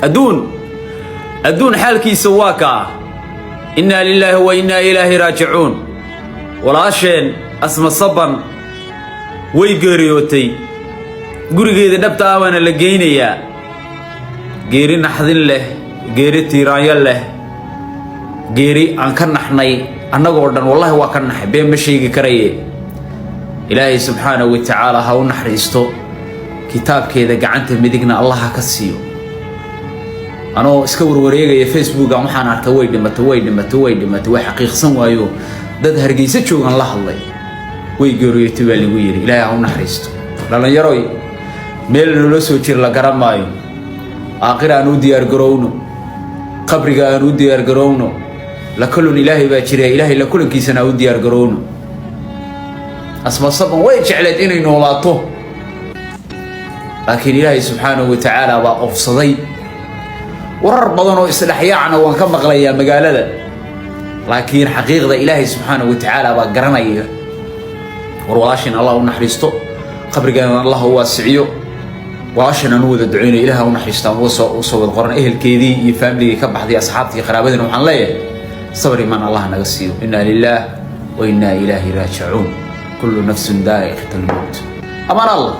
Adduun, adduun xaalkiisa waa kaa. Innaa lilaahi wa innaa ilaahi raajicuun. Walaasheen Asma Saban way geeriyootay, gurigeeda dhabta ah baana la geynayaa. Geeri naxdin leh, geeri tiiraanyo leh, geeri aan ka naxnay annagoo dhan. Wallahi waa ka naxay, been ma sheegi karaye. Ilaahay subxaanahu wa tacaala ha u naxariisto, kitaabkeeda gacanta midigna Allah ha ka siiyo. Anoo iska warwareegaya Facebookan waxaan arkay way dhimatay, way dhimatay, way dhimatay. Way xaqiiqsan waayo, dad Hargeysa joogan la hadlay, way geeriyootay baa lagu yidhi. Ilaahay ha u naxariisto. Dhallinyaroy, meel naloo soo jira la garan maayo. Aakhira aan u diyaargarowno, qabriga aan u diyaargarowno, la kulan Ilaahay baa jira, Ilaahay la kulankiisana aan u diyaargarowno. Asma Saban way jecleed inay noolaato, laakiin Ilaahay subxaanahu wa tacaala baa oofsaday. Warar badan oo isdhexyaacna waan ka maqlayaa magaalada, laakiin xaqiiqda Ilaahay subxaanahu wa tacaala baa garanaya. War walaashin Allah u naxariisto, qabrigeena Allah u waasiciyo. Walaashan aan u wada duceynayo, Ilaah u naxariisto, aan uga soo usoo wada qoran. Ehelkeedii iyo faamiligii ka baxday, asxaabtii, qaraabadiina waxaan leeyahay sabr imaan Allah naga siiyo. Inna lillaah wa inna ilaahi raajicuun. Kullu nafsin daa'iqat almowt. Amaan Allah.